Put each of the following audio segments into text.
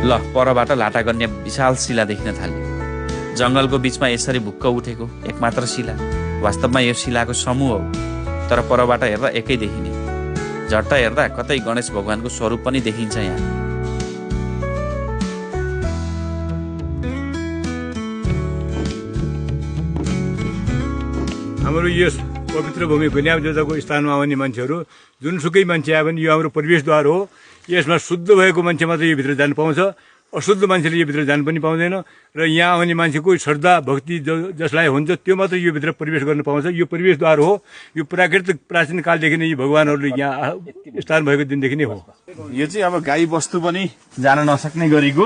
ल परबाट लाटागन्या विशाल शिला देखिन थाल्यो। जंगलको बीचमा यसरी भुक्क उठेको एकमात्र शिला वास्तवमा यो शिलाको समूह हो, तर परबाट हेर्दा एकै देखिने। झट्ट हेर्दा कतै गणेश भगवानको स्वरूप पनि देखिन्छ। यहाँ हाम्रो यस पवित्र भूमि गुन्याब देवताको स्थानमा आउने मान्छेहरू जुनसुकै मान्छे आए पनि यो हाम्रो प्रवेशद्वार हो। यसमा शुद्ध भएको मान्छे मात्रै यो भित्र जानु पाउँछ, अशुद्ध मान्छेले यो भित्र जानु पनि पाउँदैन। र यहाँ आउने मान्छेको श्रद्धा भक्ति जसलाई हुन्छ त्यो मात्रै यो भित्र प्रवेश गर्न पाउँछ। यो प्रवेशद्वार हो। यो प्राकृतिक प्राचीन कालदेखि नै यो भगवानहरूले यहाँ स्थान भएको दिनदेखि नै हो। यो चाहिँ अब गाई बस्तु पनि जान नसक्ने गरीको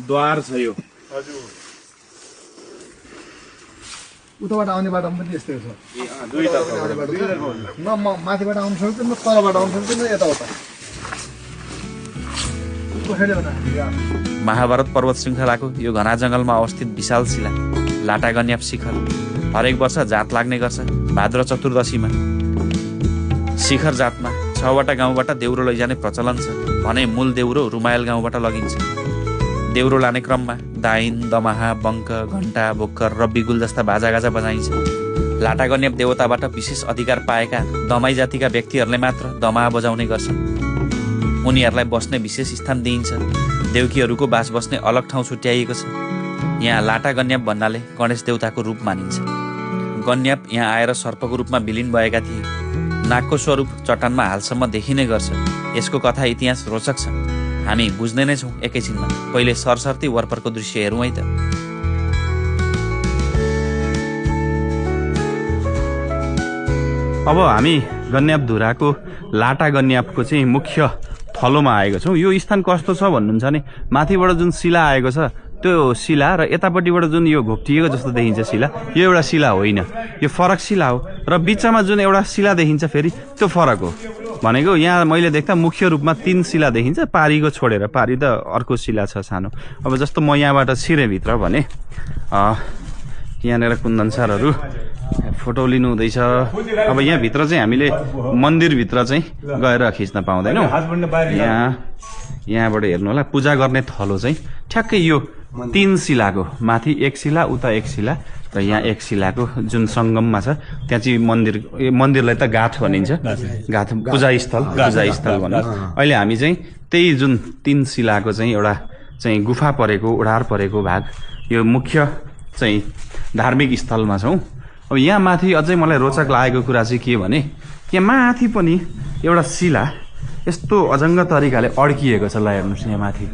द्वार छ यो। उताबाट आउने बाटोमा पनि यस्तै छ। न माथिबाट आउनु सक्दैन, न तलबाट आउनु सक्दैन, यताउता। महाभारत पर्वत श्रृङ्खलाको यो घना जङ्गलमा अवस्थित विशाल शिला लाटागन्याप शिखर हरेक वर्ष जात लाग्ने गर्छ। भाद्र चतुर्दशीमा शिखर जातमा 6वटा गाउँबाट देउरो लैजाने प्रचलन छ भने मूल देउरो रुमायल गाउँबाट लगिन्छ। देउरो लाने क्रममा दाइन, दमाहा, बङ्क, घण्टा, भोक्कर, र बिगुल जस्ता बाजागाजा बजाइन्छ। लाटागन्याप देवताबाट विशेष अधिकार पाएका दमाई जातिका व्यक्तिहरूले मात्र दमाहा बजाउने गर्छन्। उनीहरूलाई बस्ने विशेष स्थान दिइन्छ। देउकीहरूको बास बस्ने अलग ठाउँ छुट्याइएको छ। यहाँ लाटागन्याप भन्नाले गणेश देवताको रूप मानिन्छ। गन्याप यहाँ आएर सर्पको रूपमा विलिन भएका थिए। नागको स्वरूप चट्टानमा हालसम्म देखिने गर्छ। यसको कथा इतिहास रोचक छ, हामी बुझ्दै नै छौँ एकैछिनमा। पहिले सरसर्ती वरपरको दृश्य हेरौँ है त। अब हामी गन्याप धुराको लाटा गन्यापको चाहिँ मुख्य थलोमा आएको छौँ। यो स्थान कस्तो छ भन्नुहुन्छ भने माथिबाट जुन शिला आएको छ त्यो शिला र यतापट्टिबाट जुन यो घोप्टिएको जस्तो देखिन्छ शिला, यो एउटा शिला होइन, यो फरक शिला हो। र बिचमा जुन एउटा शिला देखिन्छ फेरि त्यो फरक हो। भनेको यहाँ मैले देख्दा मुख्य रूपमा 3 शिला देखिन्छ, पारीको छोडेर। पारी त अर्को शिला छ सानो। अब जस्तो म यहाँबाट छिरेँ भित्र भने यहाँनिर कुन्दनसारहरू फोटो लिनु हुँदैछ। अब यहाँभित्र चाहिँ हामीले मन्दिरभित्र चाहिँ गएर खिच्न पाउँदैनौँ। यहाँबाट हेर्नु होला, पूजा गर्ने थलो चाहिँ ठ्याक्कै यो 3 शिलाको माथि 1 शिला, उता 1 शिला र यहाँ 1 शिलाको जुन सङ्गममा छ त्यहाँ चाहिँ मन्दिरलाई त गाठ भनिन्छ। गाठ पूजास्थल भनौँ। अहिले हामी चाहिँ त्यही जुन 3 शिलाको चाहिँ एउटा चाहिँ गुफा परेको, उडार परेको भाग, यो मुख्य चाहिँ धार्मिक स्थलमा छौँ। अब यहाँ माथि अझै मलाई रोचक लागेको कुरा चाहिँ के भने यहाँ माथि पनि एउटा शिला यस्तो अजङ्ग तरिकाले अड्किएको छ। ल हेर्नुहोस् यहाँ माथि